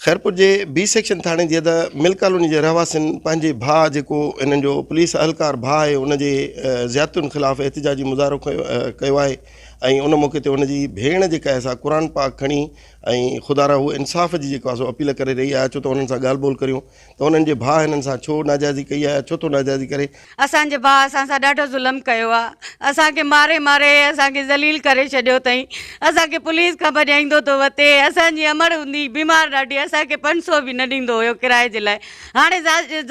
خيرپور جي B section ٿاڻي جي حد مل ڪالوني جي رهواسين پنهنجي ڀاء جيڪو انهن جو پوليس اهلڪار ڀاء آهي ان جي زيادتين خلاف احتجاجي مظاهرو ڪيو آهي ۽ ان موقعي تي ان جي ڀيڻ جيڪا آهي سا قرآن پاڪ کڻي ۽ خدارا هو انصاف جي جيڪو آهي سو اپيل ڪري رهي آهي اچو ته انهن سان ڳالهه ٻولهه ڪريون ته انهن جي ڀاء هنن سان ڇو ناجائزي ڪئي آهي ڇو ٿو ناجائزي ڪري. اسان جي ڀاء اسان سان ڏاڍو ظلم ڪيو آ اسان کي ماري ماري اسان کي ذليل ڪري ڇڏيو اٿئين اسان کي پوليس کان ڀڄائيندو ٿو وتي اسان جي امڙ هوندي هئي بيمار ڏاڍي اسان کي 500 به نه ڏيندو هيو ڪرائي جي لاء هاڻي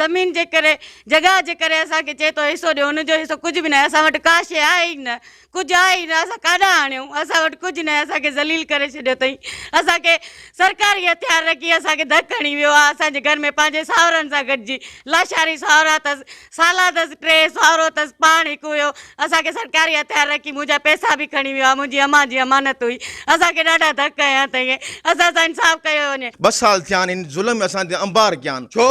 زمين جي ڪري جڳهه جي ڪري اسان کي چئي ٿو حصو ڏيو هن جو حصو ڪجهه به ناهي اسان وٽ ڪا شيء آهي ئي نه ڪجهه آهي ئي نه اسان ڪاڏانهن آڻيون اسان وٽ ڪجهه ناهي اسان کي ذليل ڪري ڇڏيو اٿئي اسان کي سرڪاري هٿيار رکي اسان کي ڌڪ هڻي ويو آهي اسان جي گهر ۾ پنهنجي ساهرن سان گڏجي لاشاري ساهرا اٿس سالا اٿس ٽي ساهرو اٿس پاڻ هڪ هيو اسان کي سرڪاري هٿيار رکي منهنجا پئسا به کڻي ويو آهي منهنجي امان جي امانت هئي اسان کي ڏاڍا ڌڪ هنيا اٿئي اسان سان انصاف ڪيو وڃي. ٻه سال ٿيا آهن هن ظلم اسان تي انبار ڪيا آهن ڇو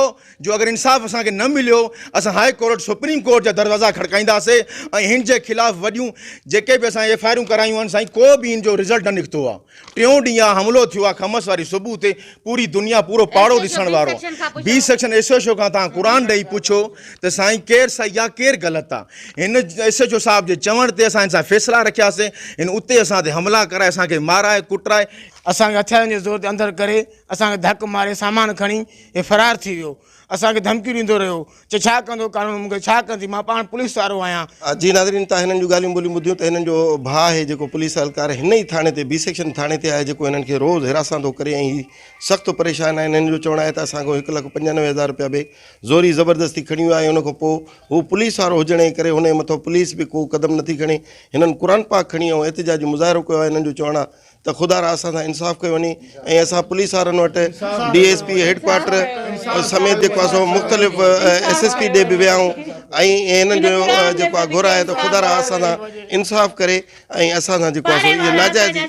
جو اگر انصاف اسان کي نه مليو اسان هاء ڪورٽ سپريم ڪورٽ جا دروازا کڙڪائينداسي ۽ هن جي خلاف وڏيون جيڪي به اسان ايف I آرون ڪرايون آهن سائين ڪو به هن جو رزلٽ نه نڪتو آهي ٽيون ڏينهن آهي حملو ٿيو آهي خمس واري صبح تي پوري دنيا پورو پاڙو ڏسڻ وارو آهي B section S H O کان تان قرآن ڏئي پڇو ته سائين ڪير صحيح آهي ڪير غلط آهي هن ايس ايڇ او صاحب جي چوڻ تي اسان هن سان فيصلا رکياسي هن اتي اسان تي حملا ڪرائي اسان کي مارائي ڪٽرائي اسان کي هٿيارن جي زور تي اندر ڪري اسان کي ڌڪ ماري سامان کڻي هي فرار ٿي ويو. اسان کي ڌمڪيون ڏيندو رهيو. چي ڇا ڪندو قانون مون کي ڇا ڪندي مان پاڻ پوليس وارو آهيان. جي ناظرين تان هنن جون ڳالهيون ٻوليون ٻڌيون ته هنن جو ڀاء آهي جيڪو پوليس اهلڪار هن ئي ٿاڻي تي بي سيڪشن ٿاڻي تي آهي جيڪو هنن کي روز هراسان ٿو ڪري ۽ هي سخت پريشان آهن هنن جو چوڻ آهي ته اسان کان هڪ لک 95 هزار رپيا به زوري زبردستي کڻي ويو آهي ان کان پوء هو پوليس وارو هجڻ جي ڪري هن جي مٿان پوليس به ڪو قدم نٿي کڻي هنن قرآن پاڪ کڻي ۽ احتجاجي مظاهرو ڪيو آهي هنن جو چوڻ آهي ته خدا را اسان سان انصاف ڪيو وڃي ۽ اسان پوليس وارن وٽ D S P head quarter سميت جيڪو آهي سو مختلف ايس ايس پي ڏي به ويا آهيون ۽ هنن جو جيڪو آهي گهر آهي ته خدا را اسان سان انصاف ڪري ۽ اسان سان جيڪو آهي سو اهي ناجائزي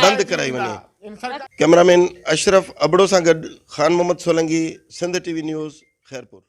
بند ڪرائي وڃي. ڪئميرا مين اشرف ابڙو سان گڏ Khan Muhammad Solangi, Sindh T V news, Khairpur.